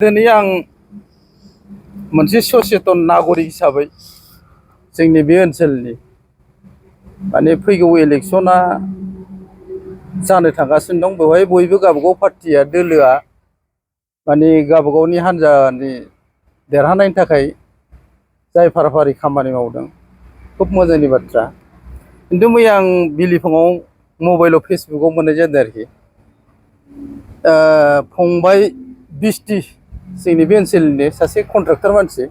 दिनै आं मोनसे सचेतन नागरिक हिसाबै जोंनि बे ओनसोलनि माने फैगौ इलेक्शना जानो थांगासिनो दं। बेवहाय बयबो गावबागाव पार्टिया दोलोआ माने गावबागावनि हान्जानि देरहानायनि थाखाय जाय फाराफारि खामानि मावदों खुब मोजांनि बाथ्रा। खिन्थु मैया आं बिलिफाङाव मबाइलाव फेसबुकाव मोननाय जादों आरोखि फंबाय बिस्टि जोंनि बे ओनसोलनि सासे कन्ट्राक्टर मानसि,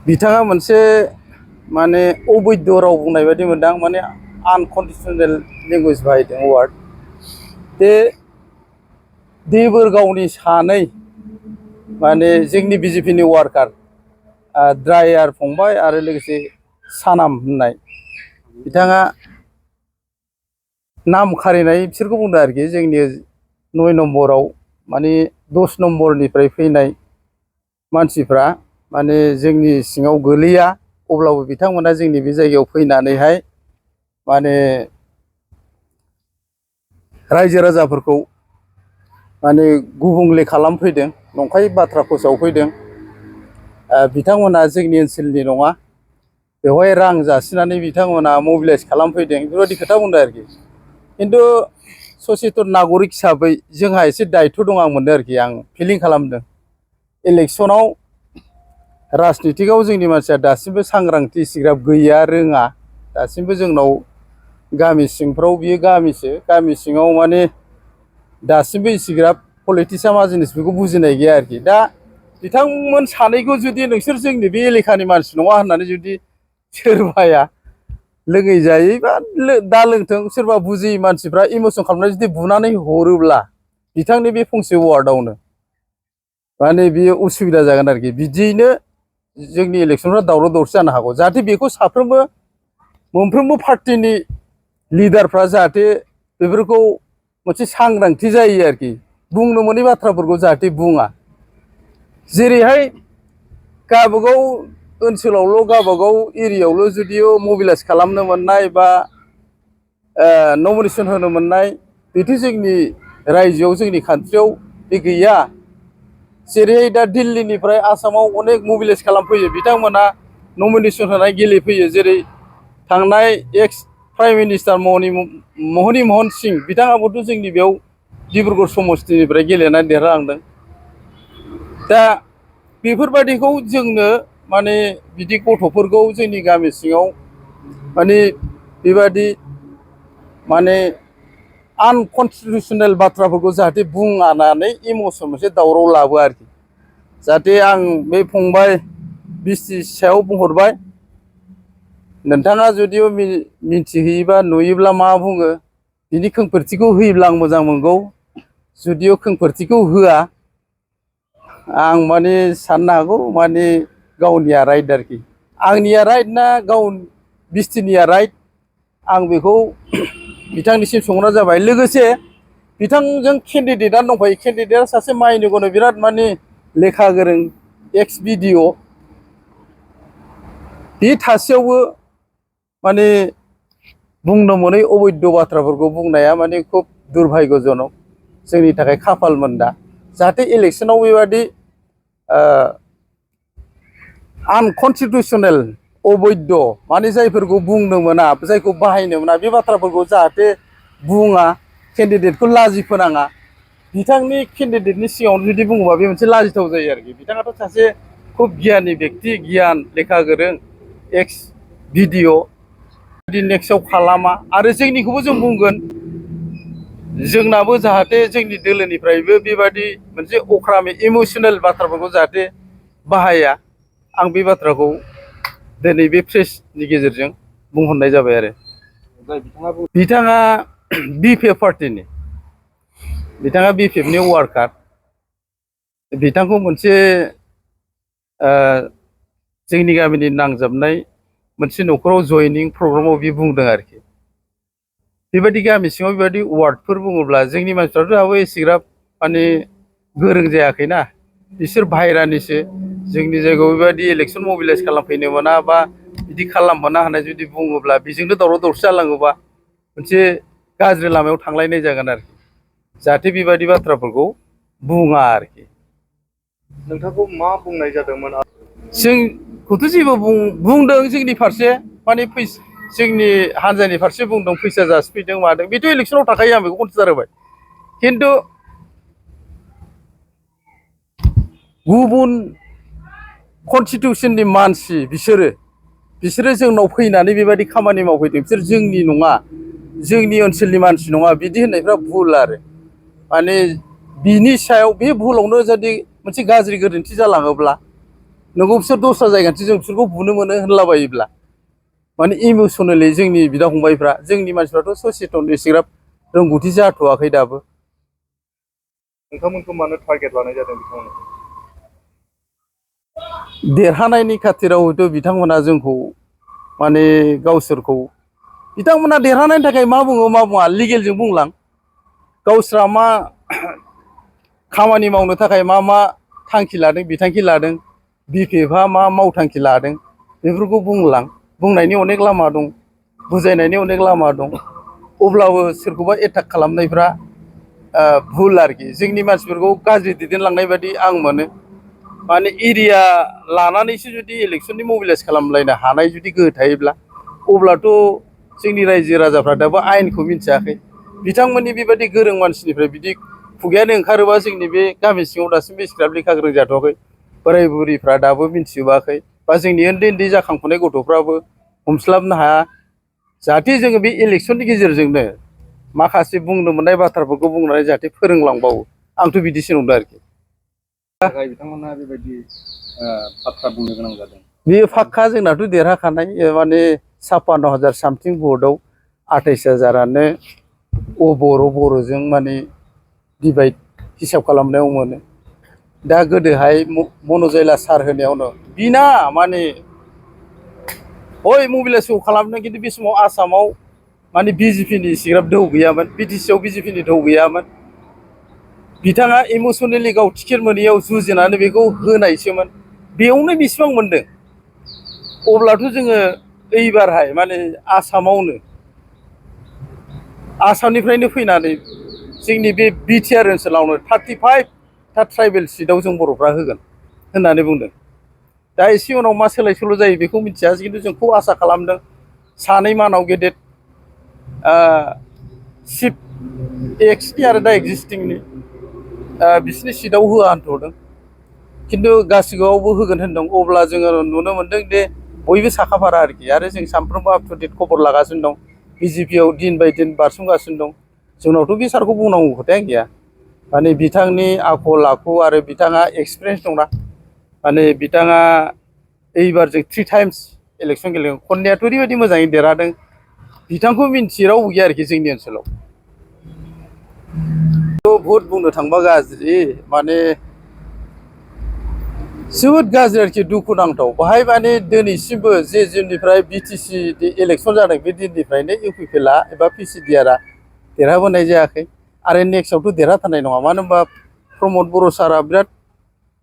बिथाङा मोनसे माने अबैध राव बुंनाय बायदि मोनदां, माने आनकन्डिसनेल लेंगुवेज बाहायदों वार्ड। बे देबोरगावनि सानै माने जोंनि बिजेपिनि वार्कार ड्राइभार फंबाय आरो लोगोसे सानाम होननाय बिथाङा नाम खारिनाय बिसोरखौ बुंदों आरोखि। जोंनि 9 नम्बराव माने 10 नम्बरनिफ्राय फैनाय मानसिफ्रा माने जोंनि सिङाव गोलैया, अब्लाबो बिथांमोना जोंनि बे जायगायाव फैनानैहाय माने रायजो राजाफोरखौ माने गुबुंले खालामफैदों, नंखाय बाथ्रा फोसावफैदों। बिथांमोना जोंनि ओनसोलनि नङा, बेवहाय रां जासिनानै बिथांमोना मबिलाइज खालामफैदों, बेफोरबायदि खोथा बुंदों आरोखि। खिन्थु सचेतन नागरिक हिसाबै जोंहा एसे दायथ' दं आं मोनदों आरोखि। आं फिलिं खालामदों इलेक्शनाव राजनितिकआव जोंनि मानसिया दासिमबो सांग्रांथि इसिग्राब गैया, रोङा दासिमबो। जोंनाव गामि सिंफ्राव, बियो गामिसो, गामि सिङाव माने दासिमबो इसिग्राब पलिटिक्सआ मा जिनिस बेखौ बुजिनाय गैया आरोखि। दा बिथांमोन सानैखौ जुदि नोंसोर जोंनि बे एलेकानि मानसि नङा होननानै जुदि सोरबाया लोङै जायै बा दा लोंथों, सोरबा बुजियै मानसिफ्रा इमसन खालामनानै जुदि बुनानै हरोब्ला बिथांनि बे फंसे वार्डआवनो माने बियो उसुबिदा जागोन आरोखि। बिदियैनो जोंनि इलेक्शनफ्रा दावराव दावसि जानो हागौ। जाहाथे बेखौ साफ्रोमबो मोनफ्रोमबो पार्टिनि लिडारफ्रा जाहाथे बेफोरखौ मोनसे सांग्रांथि जायो आरोखि, बुंनो मोनै बाथ्राफोरखौ जाहाथे बुङा। जेरैहाय गावबागाव ओनसोलावल' गावबागाव एरियायावल' जुदिअ मबिलाइज खालामनो मोननाय बा नमिनेसन होनो मोननाय, बेथ' जोंनि रायजोआव जोंनि कान्ट्रियाव बे गैया। जेरैहाय दा दिल्लीनिफ्राय आसामाव अनेक मबिलाइज खालामफैयो, बिथांमोना नमिनेसन होनाय गेलेफैयो। जेरै थांनाय एक्स प्राइम मिनिस्टार मनि महन सिं, बिथाङाबोथ' जोंनि बेयाव डिब्रुगड़ समस्तिनिफ्राय गेलेनानै देरहालांदों। दा बेफोरबादिखौ जोंनो माने बिदि गथ'फोरखौ जोंनि गामि सिङाव माने बेबादि माने आनकन्स्टिटिउसनेल बाथ्राफोरखौ जाहाथे बुङानानै इमसन मोनसे दावराव लाबो आरोखि। जाहाथे आं बे फंबाय बिस्टि सायाव बुंहरबाय, नोंथाङा जुदिअ मिन्थिहैयोबा नुयोब्ला मा बुङो बिनि खेंफोरथिखौ होयोब्ला आं मोजां मोनगौ। जुदिअ खेंफोरथिखौ होआ, आं माने साननो हागौ माने गावनिया राइट आरोखि। आंनिया राइट ना गाव बिस्टिनिया राइट, आं बेखौ बिथांनिसिम सोंहरनाय जाबाय। लोगोसे बिथांजों केन्डिडेटआ दंफायो। केन्डिडेटआ सासे माइनोगौनो बिराद माने लेखा गोरों एक्स बिडिअ, बे थासेयावबो माने बुंनो मोनै अबैध बाथ्राफोरखौ बुंनाया माने खुब दुर्भाग्यजनक, जोंनि थाखाय खाफाल मोनदा। जाहाथे इलेक्शनाव बेबादि आनकन्स्टिटिउसनेल अबैध माने जायफोरखौ बुंनो मोना, जायखौ बाहायनो मोना, बे बाथ्राफोरखौ जाहाथे बुङा, केन्डिडेटखौ लाजि फोनाङा। बिथांनि केन्डिडेटनि सिगाङाव जुदि बुङोबा बे मोनसे लाजिथाव जायो आरोखि। बिथाङाथ' सासे खुब गियानि बेक्ति, गियान लेखा गोरों एक्स बिडिअ, जुदि नेक्स्टआव खालामा। आरो जोंनिखौबो जों बुंगोन, जोंनाबो जाहाथे जोंनि दोलोनिफ्रायबो बेबादि मोनसे अख्रामै इमसनेल बाथ्राफोरखौ जाहाथे बाहाया, आं बे बाथ्राखौ दिनै बे प्रेसनि गेजेरजों बुंहरनाय जाबाय आरो। बिथाङा बिपिएफ पार्टिनि, बिथाङा बिपिएफनि वार्कार। बिथांखौ मोनसे जोंनि गामिनि नांजाबनाय मोनसे न'खराव जयनिं प्रग्रामाव बि बुंदों आरोखि। बेबायदि गामि सिङाव बेबायदि वार्डफोर बुङोब्ला जोंनि मानसिफ्राथ' दाबो एसेग्राब माने गोरों जायाखैना, बिसोर बाहेरानिसो। जोंनि जायगायाव बेबायदि इलेक्सन मबिलाइज खालामफैनो मोना बा बिदि खालाममोना होननाय जुदि बुङोब्ला बेजोंनो दावराव दावसि जालाङोबा मोनसे गाज्रि लामायाव थांलायनाय जागोन आरोखि। जाहाथे बेबायदि बाथ्राफोरखौ बुङा आरोखि। नोंथांखौ मा बुंनाय जादोंमोन? जोंखौथ' जेबो बुंदों जोंनि फारसे माने जोंनि हानजानि फारसे बुंदों फैसा जासिफैदों मादों बेथ' इलेक्सनाव थाखायो आं बेखौ कनसिडार होबाय खिन्थु गुबुन कनस्टिटिउसननि मानसि बिसोरो जोंनाव फैनानै बेबायदि खामानि मावफैदों बिसोर जोंनि नङा जोंनि ओनसोलनि मानसि नङा बिदि होननायफ्रा भुल आरो माने बिनि सायाव बे भुलावनो जुदि मोनसे गाज्रि गोरोन्थि जालाङोब्ला नोंगौ बिसोर दस्रा जायगानिसो जों बिसोरखौ बुनो मोनो होनलाबायोब्ला माने इमसनेलि जोंनि बिदा फंबायफ्रा जोंनि मानसिफ्राथ' सचेतन एसेग्राब रोंगौथि जाथ'वाखै दाबो। नोंथांमोनखौ मानो टारगेट लानाय जादों बिथांमोना? देरहानायनि खाथिराव हयथ' बिथांमोना जोंखौ माने गावसोरखौ बिथांमोना देरहानायनि थाखाय मा बुङो मा बुङा लिगेलजों बुंलां गावस्रा मा खामानि मावनो थाखाय मा मा थांखि लादों बिथांखि लादों बिपिएफआ मा मावथांखि लादों बेफोरखौ बुंलां बुंनायनि अनेक लामा दं बुजायनायनि अनेक लामा दं अब्लाबो सोरखौबा एटाक खालामनायफ्रा भुल आरोखि जोंनि मानसिफोरखौ गाज्रि दैदेनलांनाय बादि आं मोनो माने एरिया लानानैसो जुदि इलेक्सननि मबिलाइस खालामलायनो हानाय जुदि गोहो थायोब्ला अब्लाथ' जोंनि रायजो राजाफ्रा दाबो आयेनखौ मिथियाखै बिथांमोननि बेबायदि गोरों मानसिनिफ्राय बिदि खुगायानो ओंखारोबा जोंनि बे गामि सिङाव दासिमबो इसिग्राब लेखा गोरों जाथ'वाखै बोराय बुरिफ्रा दाबो मिथिजोबाखै बा जोंनि उन्दै उन्दै जाखांफुनाय गथ'फ्राबो हमस्लाबनो हाया जाहाथे जोङो बे इलेक्सननि गेजेरजोंनो माखासे बुंनो मोननाय बाथ्राफोरखौ बुंनानै जाहाथे फोरोंलांबावो आंथ' बिदिसो नंदों आरोखि। थाखाय बिथांमोना बेबायदि बाथ्रा बुंनो गोनां जादों बेयो फाक्का जोंनाथ' देरहाखानाय माने 56,000 सामथिं भटआव 28,000आनो बर'जों माने डिभाइड हिसाब खालामनायाव मोनो दा गोदोहाय मन'जायला सार होनायावनो बिना माने हय मबिलाइसखौ खालामदों खिन्थु बे समाव आसामाव माने बिजेपिनि इसिग्राब दोहौ गैयामोन बिटिसिआव बिजेपिनि दोहौ गैयामोन बिथाङा इमसनेलि गाव टिकेट मोनैयाव जुजिनानै बेखौ होनायसोमोन बेयावनो बेसेबां मोनदों अब्लाथ' जोङो ओइबारहाय माने आसामनिफ्रायनो फैनानै जोंनि बे बिटिआर ओनसोलावनो 35 ट्राइबेल सिटआव जों बर'फ्रा होगोन होननानै बुंदों दा एसे उनाव मा सोलाय सोल' जायो बेखौ मिथिया खिन्थु जोंखौ आसा खालामदों सानै मानाव गेदेर चिफ एक्सनि आरो दा एक्जिस्टिंनि बिसिनि सिटआव होआ होनथ'दों खिन्थु गासिबावबो होगोन होनदों अब्ला जोङो नुनो मोनदों दे बयबो साखाफारा आरोखि आरो जों सानफ्रोमबो आप टु डेट खबर लागासिनो दं बिजेपिआव दिन बाय दिन बारसोमगासिनो दं जोंनावथ' बे सारखौ बुंनांगौ खोथायानो गैया माने बिथांनि आखल आखु आरो बिथाङा एक्सपिरियेन्स दंना माने बिथाङा एइबार जों 3 टाइम्स इलेक्सन गेलेदों खननायाथ' ओरैबायदि मोजाङै देरहादों बिथांखौ मिन्थियै रावबो गैया आरोखि जोंनि ओनसोलाव भट बुंनो थांबा गाज्रि माने जोबोद गाज्रि आरोखि दुखुनांथाव बाहाय माने दिनैसिमबो जे दिननिफ्राय बिटिसि इलेक्सन जादों बे दिननिफ्रायनो इउपिपिएलआ एबा पिसिडिआरआ देरहाबोनाय जायाखै आरो नेक्स्टआवथ' देरहाथारनाय नङा मानो होनबा प्रमद बर' सारा बिराद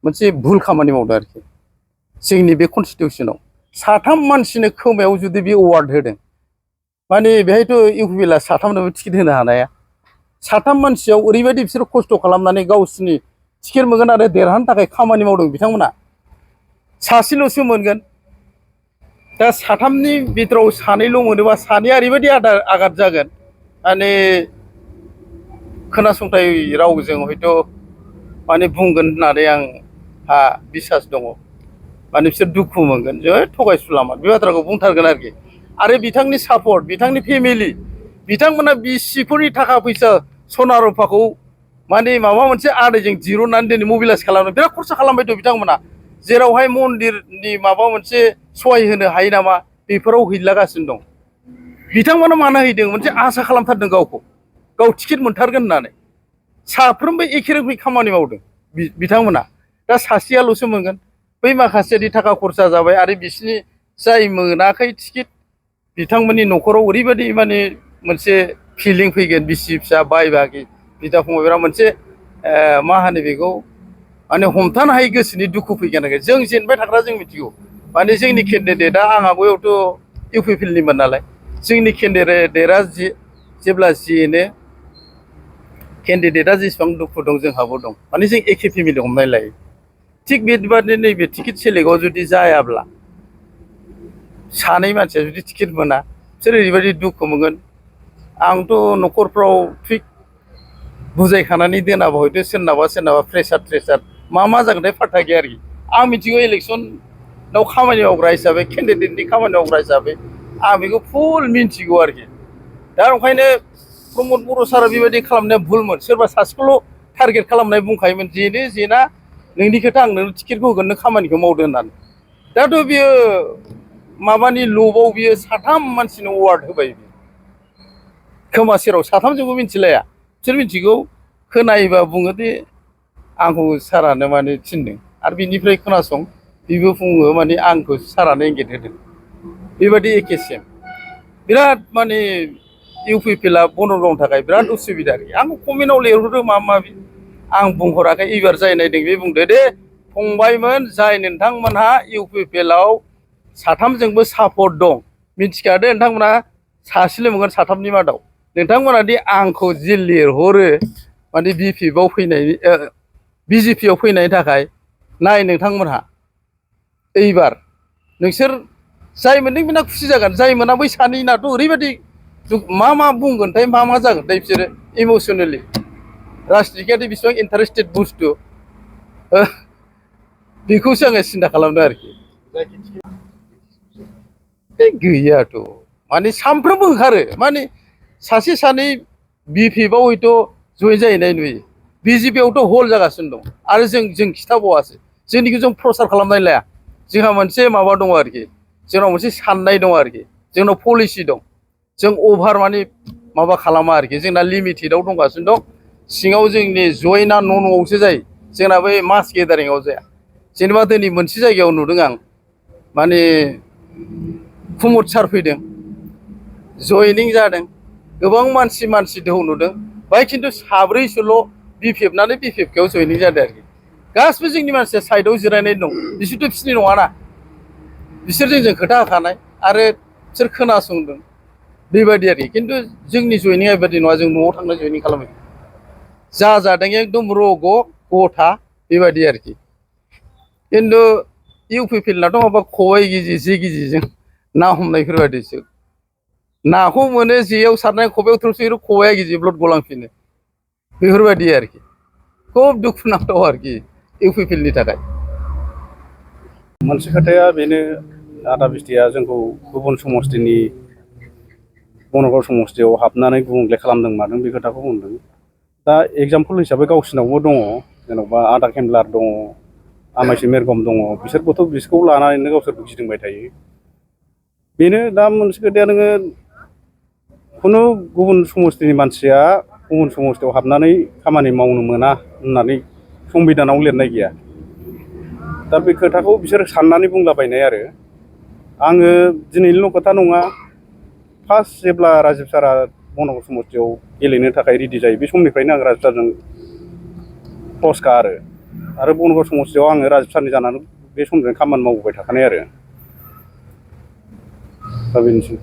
मोनसे भुल खामानि मावदों आरोखि जोंनि बे कनस्टिटिउसनाव 3 मानसिनो खोमायाव जुदि बे अवार्ड होदों माने बेहायथ' इउपिपिएलआ 3नोबो टिकेट होनो हानाया 3 मानसियाव ओरैबायदि बिसोरो खस्थ' खालामनानै गावसिनि टिकेट मोनगोन आरो देरहानो थाखाय खामानि मावदों बिथांमोना सासेल'सो मोनगोन दा 3नि बिथोराव 2ल' मोनोबा 2आ ओरैबायदि आघात जागोन माने खोनासंथाय रावजों हयथ' माने बुंगोन होननानै आंहा बिसास दङ माने बिसोर दुखु मोनगोन जोबोद थगायसुलामोन बे बाथ्राखौ बुंथारगोन आरोखि आरो बिथांनि सापर्ट बिथांनि फेमिलि बिथांमोना बिसिफोरनि थाखा फैसा सना रुफाखौ माने माबा मोनसे आदैजों दिरुननानै दिनै मबिलाइस खालामनो बिराद खरसा खालामबायथ' बिथांमोना जेरावहाय मन्दिरनि माबा मोनसे सहाय होनो हायो नामा बेफोराव हैलागासिनो दं बिथांमोना मानो हैदों मोनसे आसा खालामथारदों गावखौ गाव टिकेट मोनथारगोन होननानै साफ्रोमबो एखे रोखोमै खामानि मावदों बिथांमोना दा सासेयाल'सो मोनगोन बै माखासेनि थाखा खरसा जाबाय आरो बिसिनि जाय मोनाखै टिकेट बिथांमोननि न'खराव ओरैबायदि माने मोनसे फिलिं फैगोन बिसि फिसा बाय बाहागि बिदा फंबायफ्रा मोनसे मा होनो बेखौ माने हमथानो हायै गोसोनि दुखु फैगोन आरोखि जों जेनबाय थाग्रा जों मिथिगौ माने जोंनि केन्डिडेटआ आंहा बयबोथ' इउपिपिएलनिमोन नालाय जोंनि केन्डिडेटआ जेब्ला जेनो केन्डिडेटआ जेसेबां दुखु दं जोंहाबो दं माने जों एखे फेमिलि हमनाय लायो थिग बेबादिनो नैबे टिकेट सेलेक्टआव जुदि जायाब्ला सानै मानसिया जुदि टिकेट मोना बिसोर ओरैबायदि दुखु मोनगोन। आंथ' न'खरफ्राव थिग बुजायखानानै दोनाबा हयथ' सोरनाबा प्रेसार मा जागोनथाय फात्ता गैया आरोखि। आं मिथिगौ इलेक्सनाव खामानि मावग्रा हिसाबै केन्डिडेटनि खामानि मावग्रा हिसाबै आं बेखौ फुल मिन्थिगौ आरोखि। दा ओंखायनो प्रमद बर' सारा बेबायदि खालामनाया भुलमोन। सोरबा सासेखौल' टारगेट खालामनाय बुंखायोमोन जेनो जेना नोंनि खोथा आं नोंनो टिकेटखौ होगोन नों खामानिखौ मावदो होननानै। दाथ' बियो माबानि लबाव बियो साथाम मानसिनो अवार्ड होबाय। खोमा सेराव साथामजोंबो मिथिलाया बिसोर मिथिगौ खोनायोबा बुङो दे आंखौ सारानो माने थिनदों आरो बिनिफ्राय खोनासं बेबो बुङो माने आंखौ सारानो इंगित होदों। बेबायदि एखे सेम बिराद माने इउ पि पि एल आ बनरगावनि थाखाय बिराद उसुबिदा आरोखि। आंखौ कमेन्टआव लिरहरो माबा माबि आं बुंहराखै। एबार जाय नायदों बे बुंदो दे फंबायमोन जाय नोंथांमोनहा इउ पि पि एल आव साथामजोंबो सापर्ट दं मिथिखादो नोंथांमोना सासेल' मोनगोन साथामनि मादाव। नोंथांमोना दि आंखौ जि लिरहरो माने बिपिएफआव फैनायनि बिजेपिआव फैनायनि थाखाय नाय नोंथांमोनहा एबार नोंसोर जाय मोनदों बेना खुसि जागोन। जाय मोना बै सानैनाथ' ओरैबायदि मा बुंगोनथाय मा जागोनथाय बिसोरो इमसनेलि। राजनितिकआदि बेसेबां इन्टारेस्टेड बुस्थु बेखौसो आङो सिन्था खालामदों आरोखि। बे गैयाथ' माने सानफ्रोमबो ओंखारो माने सासे सानै बिपिएफआव हयथ' जयेन जाहैनाय नुयो। बिजेपिआवथ' हल जागासिनो दं आरो जों खिथाबावासो जोंनिखौ जों प्रसार खालामनानै लाया। जोंहा मोनसे माबा दङ आरोखि। जोंनाव मोनसे साननाय दं आरोखि। जोंनाव पलिसि दं। जों अभार माने माबा खालामा आरोखि। जोंना लिमिटेडआव दंगासिनो दं। सिङाव जोंनि जयेना न'आवसो जायो। जोंना बै मास गेदारिंआव जाया। जेनेबा दिनै मोनसे जायगायाव नुदों आं माने कुमद सार फैदों जयनिं जादों गोबां मानसि दोहौ नुदों बाहाय खिन्थु साब्रैसोल' बिपिएफनानो बिपिएफआव जयनिं जादों आरोखि। गासिबो जोंनि मानसिया साइडआव जिरायनाय दं। बिसोरथ' बिसोरनि नङाना बिसोर जोंजों खोथा होखानाय आरो बिसोर खोनासंदों बेबायदि आरोखि। खिन्थु जोंनि जयनिंआ बेबायदि नङा। जों न'आव थांना जयनिं खालामो जा जादों एकदम रग' गथा बेबायदि आरोखि। खिन्थु इउ पि पि एल नाथ' माबा खबाइ गिजि जे गिजिजों ना हमनायफोरबायदिसो। नाखौ मोनो जेयाव सारनाय खबाइयाव थोबसै खबाइया गिजि ब्लद गलांफिनो बेफोरबायदि आरोखि। खुब दुखुनांथाव आरोखि इउ पि पि एल नि थाखाय। मोनसे खोथाया बेनो आदा बिस्टिया जोंखौ गुबुन समस्थिनि बनरगाव समस्थियाव हाबनानै गुबुंले खालामदों मादों बे खोथाखौ बुंदों। दा एगजामपोल हिसाबै गावसिनावबो दङ जेन'बा आदा केमलार दङ आमाइसि मेरगम दङ बिसोरबोथ' बिसोरखौ लानानैनो गावसोरबो गिदिंबाय थायो। बेनो दा मोनसे खोथाया नोङो खुनु गुबुन समस्थिनि मानसिया गुबुन समस्थियाव हाबनानै खामानि मावनो मोना होननानै संबिधानाव लिरनाय गैया। दा बे खोथाखौ बिसोर साननानै बुंलाबायनाय आरो। आङो दिनैनिल' खोथा नङा फार्स्ट जेब्ला राजिब सारा बनरगाव समस्थियाव गेलेनो थाखाय रेडि जायो बे समनिफ्रायनो आं राजिब सारजों क्लसखा आरो बनरगाव समस्थियाव आङो राजिब सारनि जानानै बे समजों खामानि मावबोबाय थाखानाय आरो। दा बेनोसै।